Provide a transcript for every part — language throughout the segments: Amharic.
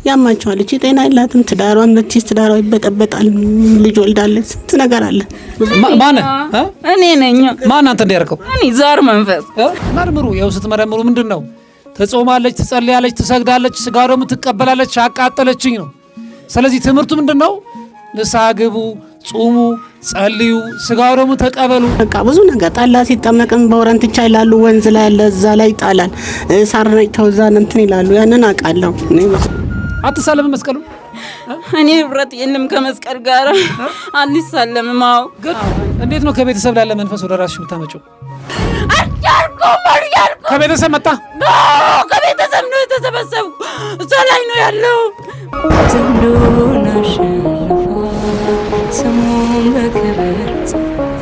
ያማቸዋል። እቺ ጤና የላትም። ትዳሯን ብትይዝ ትዳሯ ይበጠበጣል። ልጅ ወልዳለች። ስንት ነገር አለ። ማን እኔ ነኝ። ማን አንተ እንዲያደርገው እኔ ዛር መንፈስ መርምሩ። ይኸው ስትመረምሩ ምንድን ነው ትጾማለች፣ ትጸልያለች፣ ትሰግዳለች፣ ስጋ ደግሞ ትቀበላለች፣ አቃጠለችኝ ነው። ስለዚህ ትምህርቱ ምንድን ነው? ንስሐ ግቡ፣ ጹሙ፣ ጸልዩ፣ ስጋ ደግሞ ተቀበሉ። በቃ ብዙ ነገር ጠላ ሲጠመቅም በወረንትቻ ይላሉ። ወንዝ ላይ ያለ እዛ ላይ ይጣላል። ሳር ረጭተው እዛ እንትን ይላሉ። ያንን አውቃለሁ እኔ። አትሳለምም መስቀሉ? እኔ ህብረት የለም ከመስቀል ጋር አልሳለምም። አዎ። ግን እንዴት ነው ከቤተሰብ ላይ ያለ መንፈስ ወደ ራስሽ የምታመጪው? አልቻልኩም፣ አልቻልኩም። ከቤተሰብ መጣ? ከቤተሰብ ነው የተሰበሰቡ። እሷ ላይ ነው ያለው። ዘንዶን አሸንፏል፣ ስሙን በክብር ጽፏል።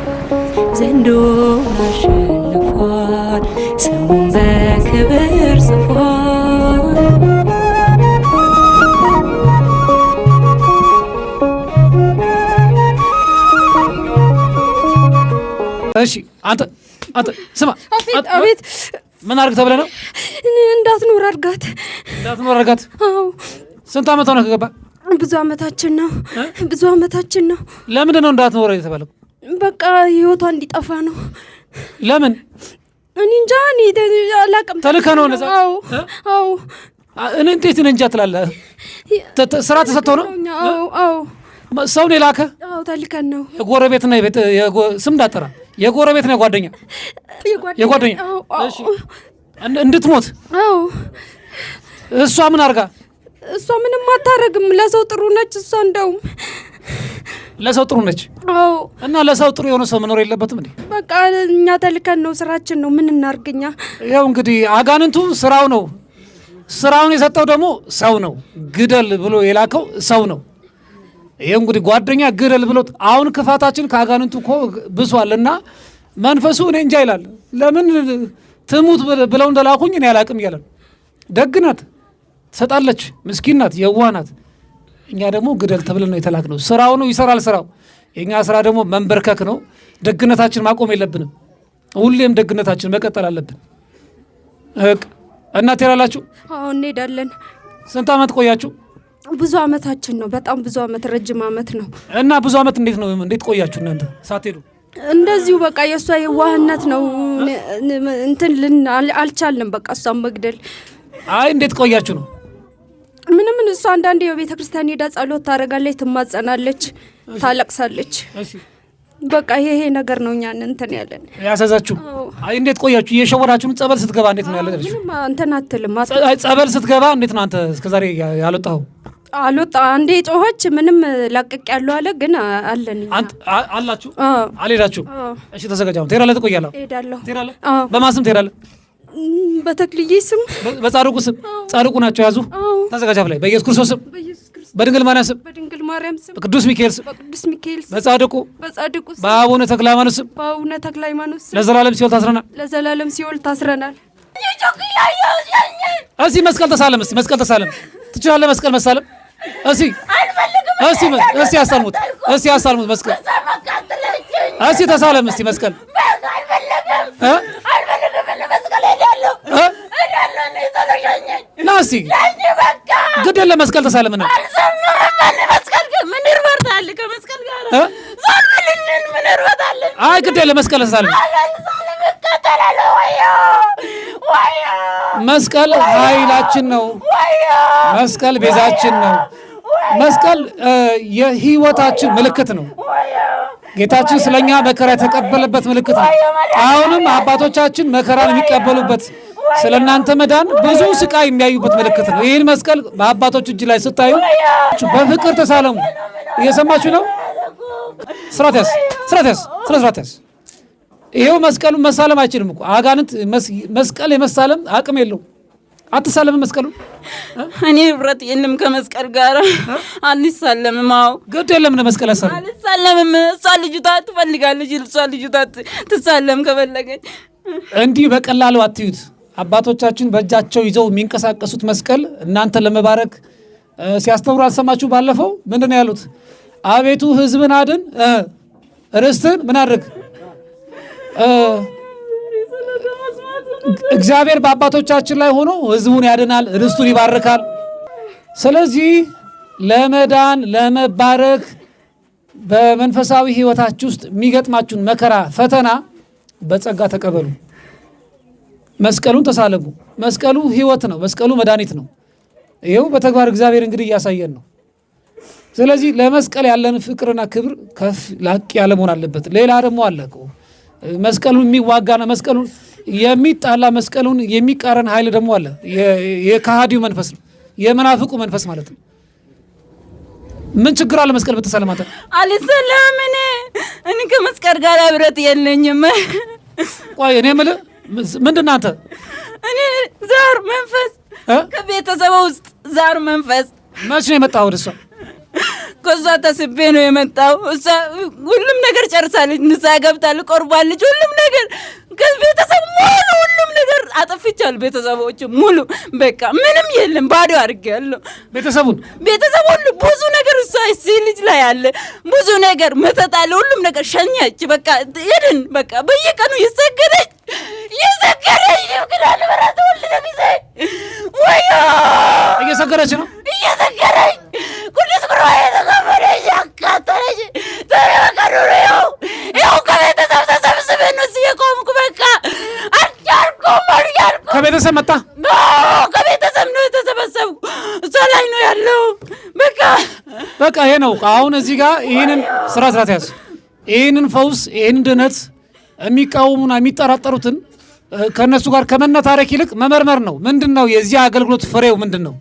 ዘንዶን አሸንፏል፣ ስሙን በክብር ጽፏል። እሺ አንተ አንተ ስማ፣ አቤት። ምን አድርግ ተብለህ ነው? እንዳትኖር አድርጋት። እንዳትኖር አድርጋት። አዎ። ስንት ዓመት ሆነ ከገባ? ብዙ አመታችን ነው። ብዙ አመታችን ነው። ለምንድን ነው እንዳትኖር የተባለው? በቃ ህይወቷ እንዲጠፋ ነው። ለምን? እኔ እንጃ፣ እኔ አላውቅም። ተልከህ ነው እንደዛ? አዎ፣ አዎ። እኔ እንዴት እኔ እንጃ ትላለህ? ስራ ተሰጥቶ ነው? አዎ፣ አዎ። ሰው ነው የላከ? አዎ፣ ተልከን ነው። የጎረቤትና የቤት ስም እንዳጠራ የጎረቤትና የጓደኛ የጓደኛ አዎ። እንድትሞት። አዎ። እሷ ምን አድርጋ? እሷ ምንም አታረግም። ለሰው ጥሩ ነች። እሷ እንደውም ለሰው ጥሩ ነች። አዎ። እና ለሰው ጥሩ የሆነ ሰው መኖር የለበትም እንዴ? በቃ እኛ ተልከን ነው፣ ስራችን ነው። ምን እናርግኛ? ያው እንግዲህ አጋንንቱ ስራው ነው። ስራውን የሰጠው ደግሞ ሰው ነው። ግደል ብሎ የላከው ሰው ነው። ይሄው እንግዲህ ጓደኛ ግደል ብሎት አሁን ክፋታችን ከአጋንንቱ እኮ ብሷልና መንፈሱ እኔ እንጃ ይላል። ለምን ትሙት ብለው እንደላኩኝ እኔ አላቅም እያለ ነው። ደግ ናት፣ ትሰጣለች፣ ምስኪን ናት፣ የዋህ ናት። እኛ ደግሞ ግደል ተብለን ነው የተላክነው። ስራው ነው፣ ይሰራል ስራው። የእኛ ስራ ደግሞ መንበርከክ ነው። ደግነታችን ማቆም የለብንም። ሁሌም ደግነታችን መቀጠል አለብን። እና ትሄዳላችሁ? አዎ እንሄዳለን። ስንት ዓመት ቆያችሁ? ብዙ አመታችን ነው። በጣም ብዙ አመት፣ ረጅም አመት ነው። እና ብዙ አመት እንዴት ነው እንዴት ቆያችሁ እናንተ ሳትሄዱ? እንደዚሁ በቃ የእሷ የዋህነት ነው። እንትን ልን አልቻልንም። በቃ እሷን መግደል። አይ እንዴት ቆያችሁ ነው? ምንም እሷ አንዳንዴ የቤተ ክርስቲያን ሄዳ ጸሎት ታደርጋለች፣ ትማጸናለች፣ ታለቅሳለች። በቃ ይሄ ነገር ነው እኛን እንትን ያለን ያሳዛችሁ። አይ እንዴት ቆያችሁ? እየሸወዳችሁ ጸበል ስትገባ እንዴት ነው ያለች? ምንም እንትን አትልም። ጸበል ስትገባ እንዴት ነው አንተ እስከዛሬ ያልወጣኸው? አልወጣ አንዴ ጮኸች። ምንም ላቅቅ ያለው አለ ግን አለን አንተ አላችሁ አልሄዳችሁ? እሺ ተዘጋጅ። አሁን ትሄዳለህ፣ ትቆያለህ? እሄዳለሁ። ትሄዳለህ? በማን ስም ትሄዳለህ? በተክልዬ ስም። በጻድቁ ስም። ጻድቁ ናቸው ያዙ። ተዘጋጅ። አፍ ላይ በኢየሱስ ክርስቶስ ስም፣ በድንግል ማርያም ስም፣ በድንግል ማርያም ስም፣ በቅዱስ ሚካኤል ስም፣ በቅዱስ ሚካኤል ስም፣ በጻድቁ በጻድቁ ስም፣ በአቡነ ተክለ ሃይማኖት ስም፣ በአቡነ ተክለ ሃይማኖት ስም ለዘላለም ሲኦል ታስረናል። ለዘላለም ሲኦል ታስረናል። እስኪ መስቀል ተሳለም። እስኪ መስቀል ተሳለም። ትችላለህ መስቀል መሳለም? እስኪ እስኪ እስኪ አሳልሙት። እስኪ አሳልሙት መስቀል። እስኪ ተሳለም። እስኪ መስቀል ና እስኪ ግድ የለም መስቀል ተሳለም ነው። አይ ግድ የለም መስቀል ተሳለም። መስቀል ኃይላችን ነው። መስቀል ቤዛችን ነው። መስቀል የሕይወታችን ምልክት ነው። ጌታችን ስለኛ መከራ የተቀበለበት ምልክት ነው። አሁንም አባቶቻችን መከራን የሚቀበሉበት ስለ እናንተ መዳን ብዙ ስቃይ የሚያዩበት ምልክት ነው። ይህን መስቀል በአባቶች እጅ ላይ ስታዩ በፍቅር ተሳለሙ። እየሰማችሁ ነው? ስርዓት ያዝ፣ ስርዓት ያዝ፣ ስነ ስርዓት ያዝ። ይሄው መስቀሉን መሳለም አይችልም እኮ አጋንንት። መስቀል የመሳለም አቅም የለውም። አትሳለምም መስቀሉ? እኔ ህብረት የለም ከመስቀል ጋር አልሳለምም። አዎ። ግድ የለም መስቀል አሳለም አልሳለምም። እሷ ልጅቷ ትፈልጋለች። እሷ ልጅቷ ትሳለም ከፈለገች። እንዲህ በቀላሉ አትዩት። አባቶቻችን በእጃቸው ይዘው የሚንቀሳቀሱት መስቀል እናንተ ለመባረክ ሲያስተምሩ አልሰማችሁ? ባለፈው ምንድን ነው ያሉት? አቤቱ ሕዝብን አድን፣ ርስትን ምን አድርግ። እግዚአብሔር በአባቶቻችን ላይ ሆኖ ሕዝቡን ያድናል፣ ርስቱን ይባርካል። ስለዚህ ለመዳን ለመባረክ በመንፈሳዊ ሕይወታችሁ ውስጥ የሚገጥማችሁን መከራ ፈተና በጸጋ ተቀበሉ። መስቀሉን ተሳለሙ። መስቀሉ ሕይወት ነው። መስቀሉ መድኃኒት ነው። ይኸው በተግባር እግዚአብሔር እንግዲህ እያሳየን ነው። ስለዚህ ለመስቀል ያለን ፍቅርና ክብር ከፍ ላቅ ያለ መሆን አለበት። ሌላ ደግሞ አለ እኮ መስቀሉን የሚዋጋና መስቀሉን የሚጣላ መስቀሉን የሚቃረን ኃይል ደግሞ አለ። የከሃዲው መንፈስ ነው፣ የመናፍቁ መንፈስ ማለት ነው። ምን ችግር አለ መስቀል ብትሳለም አንተ? አልሰላም። እኔ ከመስቀል ጋር ህብረት የለኝም። ቆይ እኔ የምልህ ምንድን ነህ አንተ? እኔ ዛር መንፈስ ከቤተሰብ ውስጥ ዛር መንፈስ። መች ነው የመጣኸው ወደ እሷ? ከእሷ ተስቤ ነው የመጣው። እሷ ሁሉም ነገር ጨርሳለች፣ ንስሐ ገብታለች፣ ቆርባለች። ሁሉም ነገር ከቤተሰብ ሙሉ ሁሉም ነገር አጥፍቻለሁ። ቤተሰቦች ሙሉ በቃ ምንም የለም፣ ባዶ አድርጌያለሁ። ቤተሰቡን ቤተሰብ ሁሉ ብዙ ነገር እሷ እዚህ ልጅ ላይ አለ፣ ብዙ ነገር መተት አለ፣ ሁሉም ነገር ሸኛች። በቃ ሄድን። በቃ በየቀኑ እየሰገደች እየሰገደች ይብክዳል በራት ሁሉ ጊዜ ወዮ እየሰገረች ነው እየሰገረች ቅዱስ ቁርባን የተቀበለች አቃጠለች። ተረበቀ ይኸው ይኸው ከቤተሰብ ተሰብስበን ነው እዚህ የቆምኩ። በቃ አልቻልኩም አልቻልኩም። ከቤተሰብ መጣ ከቤተሰብ ነው የተሰበሰብኩ። እሷ ላይ ነው ያለው። በቃ በቃ ይሄ ነው። አሁን እዚህ ጋር ይህንን ስራ ስርዓት ያዝ። ይህንን ፈውስ ይህንን ድነት የሚቃወሙና የሚጠራጠሩትን ከእነሱ ጋር ከመነታረክ ይልቅ መመርመር ነው። ምንድን ነው የዚህ አገልግሎት ፍሬው ምንድን ነው?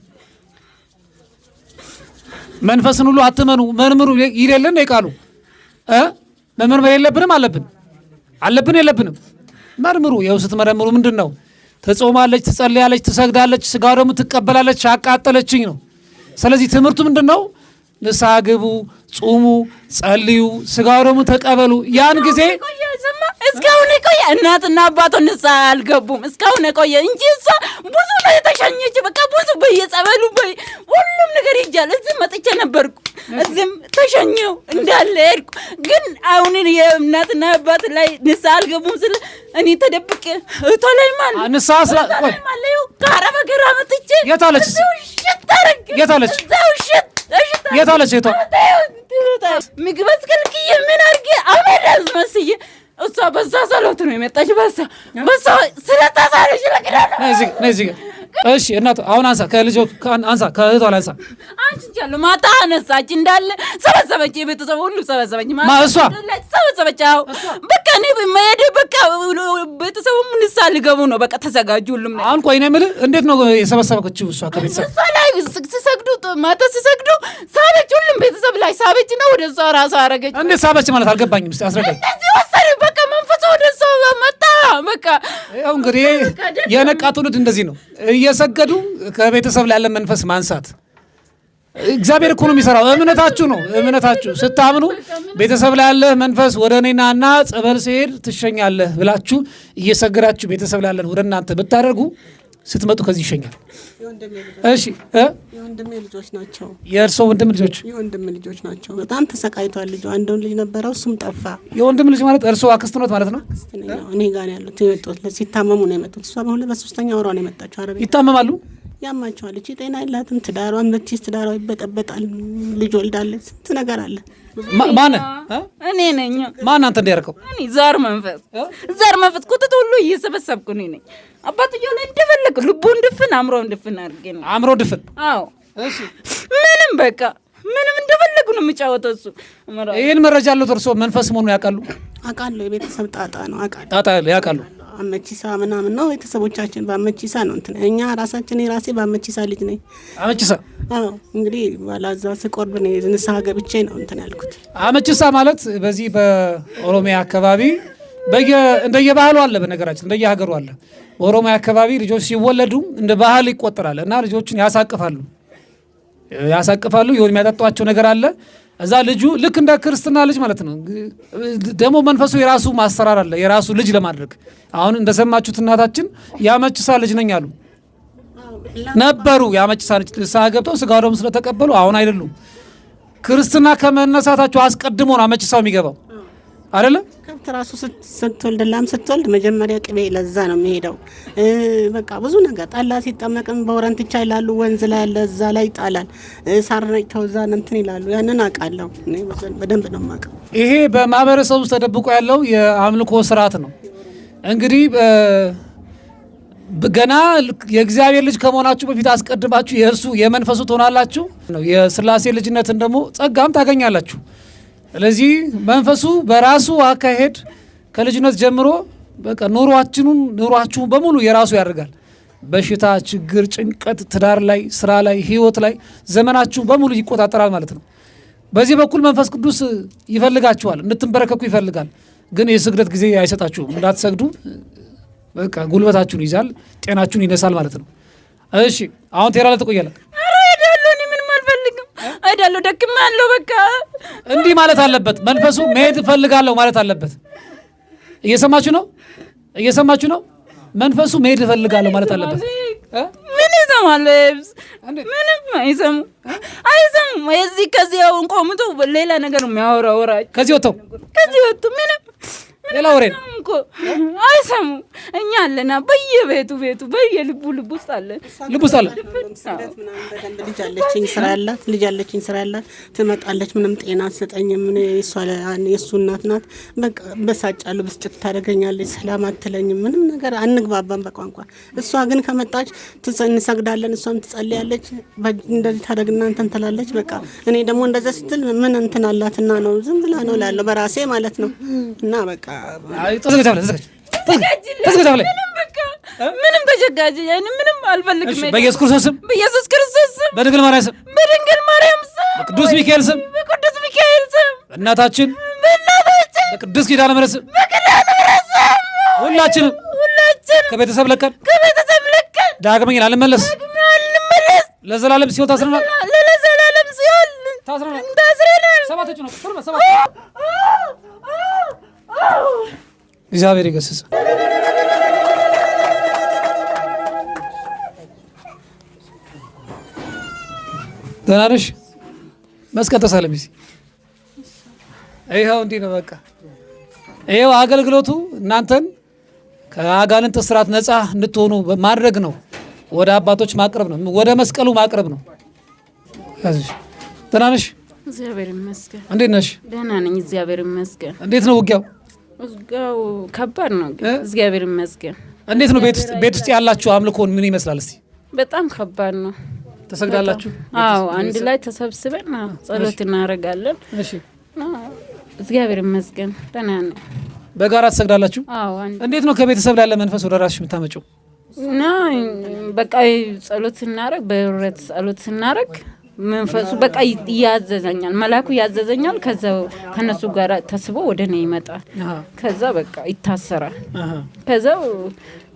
መንፈስን ሁሉ አትመኑ መርምሩ ይል የለን ቃሉ መመርመር የለብንም? አለብን አለብን የለብንም? መርምሩ። ይኸው ስትመረምሩ ምንድን ነው? ትጾማለች፣ ትጸልያለች፣ ትሰግዳለች፣ ስጋ ደግሞ ትቀበላለች፣ አቃጠለችኝ ነው። ስለዚህ ትምህርቱ ምንድን ነው? ንስሐ ግቡ፣ ጹሙ፣ ጸልዩ፣ ስጋ ደግሞ ተቀበሉ። ያን ጊዜ እስካሁን የቆየ እናትና አባቷ ንስሐ አልገቡም። እስካሁን የቆየ እንጂ እሷ ብዙ ነው የተሸኘች። በቃ ብዙ በየጸበሉ ሁሉም ነገር ይጃል። እዚህም መጥቼ ነበርኩ፣ እዚህም ተሸኘው እንዳለ ሄድኩ። ግን አሁን የእናትና አባት ላይ ንስሐ አልገቡም ስለ እኔ ተደብቄ እህቷ ላይ ማለ ንስሐ ስላ ከአረብ ሀገር አመጥቼ የት አለች? የት አለች? የት አለች? እህቷ ምግብ አስከልክዬ ምን አድርጌ አመድ አስመስዬ እሷ በዛ ጸሎት ነው የመጣች። በዛ በዛ ስለታሳለች ለቅዳለ እዚህ ጋር እሺ፣ እናት አሁን አንሳ፣ ከልጅ አንሳ፣ ከእህቷ ላይ አንሳ። አንስቻለሁ። ማታ አነሳች እንዳለ ሰበሰበች፣ የቤተሰብ ሁሉ ሰበሰበች። ማ እሷ ሰበሰበች። አዎ በቃ እኔ መሄድ በቃ ቤተሰቡም ንስሐ ሊገቡ ነው። በቃ ተዘጋጁ ሁሉም። አሁን ቆይ እኔ የምልህ እንዴት ነው የሰበሰበችው እሷ ከቤተሰብ? እሷ ላይ ሲሰግዱ ማታ ሲሰግዱ ሳበች፣ ሁሉም ቤተሰብ ላይ ሳበች እና ወደ እሷ ራሷ አደረገች። እንዴት ሳበች ማለት አልገባኝም። እስኪ አስረዳኝ። እንደዚህ ወሰደ። በቃ መንፈሱ ወደ እሷ መጣ። በቃ ያው እንግዲህ የነቃ ትውልድ እንደዚህ ነው እየሰገዱ ከቤተሰብ ላይ ያለ መንፈስ ማንሳት። እግዚአብሔር እኮ ነው የሚሰራው። እምነታችሁ ነው እምነታችሁ። ስታምኑ ቤተሰብ ላይ ያለ መንፈስ ወደ እኔና እና ጸበል ሲሄድ ትሸኛለህ ብላችሁ እየሰገዳችሁ ቤተሰብ ላይ ያለን ወደ እናንተ ብታደርጉ ስትመጡ ከዚህ ይሸኛል። እሺ፣ የወንድሜ ልጆች ናቸው። የእርስዎ ወንድም ልጆች? የወንድም ልጆች ናቸው። በጣም ተሰቃይቷል ልጁ። አንድ ልጅ ነበረው፣ እሱም ጠፋ። የወንድም ልጅ ማለት እርስዎ አክስት ኖት ማለት ነው? አክስት ነኝ። እኔ ጋር ነው ያሉት የመጡት። ሲታመሙ ነው የመጡት። እሷ በሁለት በሶስተኛ ወሯ ነው የመጣችው። አረቤ ይታመማሉ? ያማቸዋል። እቺ ጤና የላትም። ትዳሯን ብትይዝ ትዳሯ ይበጠበጣል። ልጅ ወልዳለች። ስንት ነገር አለ። ማን እኔ ነኝ። ማን አንተ እንዲያደርገው? እኔ ዛር መንፈስ ዛር መንፈስ ቁጥጥ ሁሉ እየሰበሰብኩ እኔ ነኝ። አባትየው ላይ እንደፈለግ ልቡን ድፍን አእምሮውን ድፍን አድርጌ ነው። አእምሮ ድፍን። አዎ ምንም በቃ ምንም እንደፈለጉ ነው የሚጫወተው እሱ። ይህን መረጃ ያሉት እርስዎ መንፈስ መሆኑን ያውቃሉ? አውቃለሁ። የቤተሰብ ጣጣ ነው አውቃለሁ። ጣጣ ያውቃሉ። አመቺሳ ምናምን ነው ቤተሰቦቻችን በአመቺሳ ነው እንትን እኛ ራሳችን የራሴ በአመቺሳ ልጅ ነኝ። አመቺሳ? አዎ እንግዲህ ባላዛ ስቆርብ ነው ንስሐ ገብቼ ነው እንትን ያልኩት። አመቺሳ ማለት በዚህ በኦሮሚያ አካባቢ እንደየባህሉ አለ፣ በነገራችን እንደየሀገሩ አለ። በኦሮሚያ አካባቢ ልጆች ሲወለዱ እንደ ባህል ይቆጠራል እና ልጆችን ያሳቅፋሉ ያሳቅፋሉ የሆነ የሚያጠጧቸው ነገር አለ። እዛ ልጁ ልክ እንደ ክርስትና ልጅ ማለት ነው። ደግሞ መንፈሱ የራሱ ማሰራር አለ፣ የራሱ ልጅ ለማድረግ። አሁን እንደሰማችሁት እናታችን የአመቺሳ ልጅ ነኝ አሉ ነበሩ። የአመቺሳ ልጅ ንስሐ ገብተው ስጋ ወደሙ ስለተቀበሉ አሁን አይደሉም። ክርስትና ከመነሳታቸው አስቀድሞ ነው አመቺሳው የሚገባው አይደለም። ከብት ራሱ ስትወልድ ላም ስትወልድ መጀመሪያ ቅቤ ለዛ ነው የሚሄደው። በቃ ብዙ ነገር ጠላ ሲጠመቅም በወረንትቻ ይላሉ፣ ወንዝ ላይ ያለ እዛ ላይ ይጣላል። ሳር ረጭተው እዛ እንትን ይላሉ። ያንን አውቃለሁ እኔ በደንብ ነው የማውቀው። ይሄ በማህበረሰብ ውስጥ ተደብቆ ያለው የአምልኮ ስርዓት ነው። እንግዲህ ገና የእግዚአብሔር ልጅ ከመሆናችሁ በፊት አስቀድማችሁ የእርሱ የመንፈሱ ትሆናላችሁ። የስላሴ ልጅነትን ደግሞ ጸጋም ታገኛላችሁ። ስለዚህ መንፈሱ በራሱ አካሄድ ከልጅነት ጀምሮ በቃ ኑሯችሁን በሙሉ የራሱ ያደርጋል። በሽታ፣ ችግር፣ ጭንቀት፣ ትዳር ላይ፣ ስራ ላይ፣ ህይወት ላይ ዘመናችሁን በሙሉ ይቆጣጠራል ማለት ነው። በዚህ በኩል መንፈስ ቅዱስ ይፈልጋችኋል፣ እንድትንበረከኩ ይፈልጋል። ግን የስግደት ጊዜ አይሰጣችሁም። እንዳትሰግዱ በቃ ጉልበታችሁን ይዛል፣ ጤናችሁን ይነሳል ማለት ነው። እሺ አሁን ቴራ ላይ ትቆያለህ። ኧረ እሄዳለሁ፣ እኔ ምንም አልፈልግም። እሄዳለሁ፣ ደክሜያለሁ። በቃ እንዲህ ማለት አለበት መንፈሱ። መሄድ እፈልጋለሁ ማለት አለበት። እየሰማችሁ ነው? እየሰማችሁ ነው? መንፈሱ መሄድ እፈልጋለሁ ማለት አለበት። ምን ይሰማል? ምንም አይሰሙ አይሰሙም። የዚህ ከዚህ አሁን ቆምቶ ሌላ ነገር የሚያወራው ወራጅ ከዚህ ወጥተው ከዚህ ወጥቶ ምንም ሌላ ወሬ ነው እኮ አይሰሙም። እኛ አለና በየቤቱ ቤቱ በየልቡ ልቡ ውስጥ አለን፣ ልቡ ውስጥ አለን። ስግደት ምናምን በደንብ ልጅ አለችኝ ስራ ያላት ልጅ አለችኝ ስራ ያላት ትመጣለች። ምንም ጤና አትሰጠኝም። ምን የእሱ እናት ናት። በቃ በሳጫለሁ፣ ብስጭት ታደርገኛለች። ሰላም አትለኝም። ምንም ነገር አንግባባም በቋንቋ። እሷ ግን ከመጣች እንሰግዳለን፣ እሷም ትጸልያለች። እንደዚህ ታደርግና እንትን ትላለች። በቃ እኔ ደግሞ እንደዛ ስትል ምን እንትን አላትና ነው ዝም ብላ ነው እላለሁ በራሴ ማለት ነው። እና በቃ ምንም ተሸጋጅ ምንም አልፈልግም። በኢየሱስ ክርስቶስ ስም፣ በኢየሱስ ክርስቶስ ስም፣ በድንግል ማርያም ስም፣ በድንግል ማርያም ስም፣ በቅዱስ ሚካኤል ስም፣ በቅዱስ ሚካኤል ስም፣ በእናታችን በእናታችን በቅዱስ ኪዳነ ምሕረት ስም፣ በኪዳነ ምሕረት ስም ሁላችንም ሁላችንም ከቤተሰብ ለቀን ከቤተሰብ ለቀን ዳግመኛ ላንመለስ ላንመለስ ለዘላለም ሲኦል ታስረናል። ለዘላለም ሲኦል ታስረናል። ታስረናል። ሰባት ነው። ሰባት እግዚአብሔር ይገስጽ። ደህና ነሽ? መስቀል ተሳለሚ። ይኸው እንዲህ ነው በቃ። ይኸው አገልግሎቱ እናንተን ከአጋንንት እስራት ነፃ እንድትሆኑ ማድረግ ነው። ወደ አባቶች ማቅረብ ነው። ወደ መስቀሉ ማቅረብ ነው። ደህና ነሽ? እግዚአብሔር ይመስገን። እንዴት ነሽ? ደህና ነኝ፣ እግዚአብሔር ይመስገን። እንዴት ነው ውጊያው? ውጊያው ከባድ ነው ግን እግዚአብሔር ይመስገን። እንዴት ነው ቤት ውስጥ ያላችሁ አምልኮን ምን ይመስላል? እስቲ በጣም ከባድ ነው። ተሰግዳላችሁ? አዎ፣ አንድ ላይ ተሰብስበን ጸሎት እናደርጋለን። እሺ፣ እግዚአብሔር ይመስገን ደህና ነው። በጋራ ትሰግዳላችሁ? አዎ። እንዴት ነው ከቤተሰብ ላይ ያለ መንፈስ ወደ ራስሽ የምታመጪው? እና በቃ ጸሎት ስናደርግ በህብረት ጸሎት ስናደርግ መንፈሱ በቃ ያዘዘኛል፣ መላኩ ያዘዘኛል። ከዛ ከነሱ ጋር ተስቦ ወደ እኔ ይመጣል። ከዛ በቃ ይታሰራል። ከዛ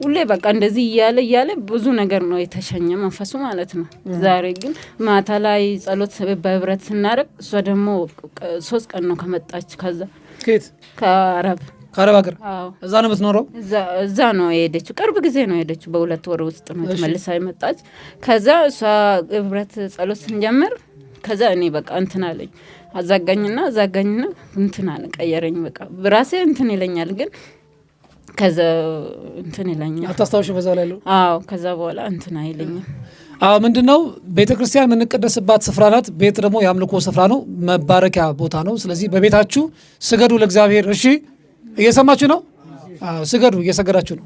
ሁሌ በቃ እንደዚህ እያለ እያለ ብዙ ነገር ነው የተሸኘ መንፈሱ ማለት ነው። ዛሬ ግን ማታ ላይ ጸሎት በህብረት ስናደርግ እሷ ደግሞ 3 ቀን ነው ከመጣች። ከዛ ከየት? ከአረብ ከአረብ ሀገር። እዛ ነው የምትኖረው? እዛ ነው የሄደችው። ቅርብ ጊዜ ነው የሄደችው። በ2 ወር ውስጥ ነው ተመልሳ የመጣች። ከዛ እሷ ህብረት ጸሎት ስንጀምር ከዛ እኔ በቃ እንትን አለኝ፣ አዛጋኝና እንትን አለ ቀየረኝ። በቃ ራሴ እንትን ይለኛል ግን ከዛ እንትን ይለኛል። አታስታውሽም? በዛ ላይ ያለው? አዎ፣ ከዛ በኋላ እንትን አይለኝም። አዎ፣ ምንድነው ቤተክርስቲያን የምንቀደስባት ስፍራ ናት። ቤት ደግሞ የአምልኮ ስፍራ ነው፣ መባረኪያ ቦታ ነው። ስለዚህ በቤታችሁ ስገዱ ለእግዚአብሔር። እሺ፣ እየሰማችሁ ነው? አዎ፣ ስገዱ፣ እየሰገዳችሁ ነው።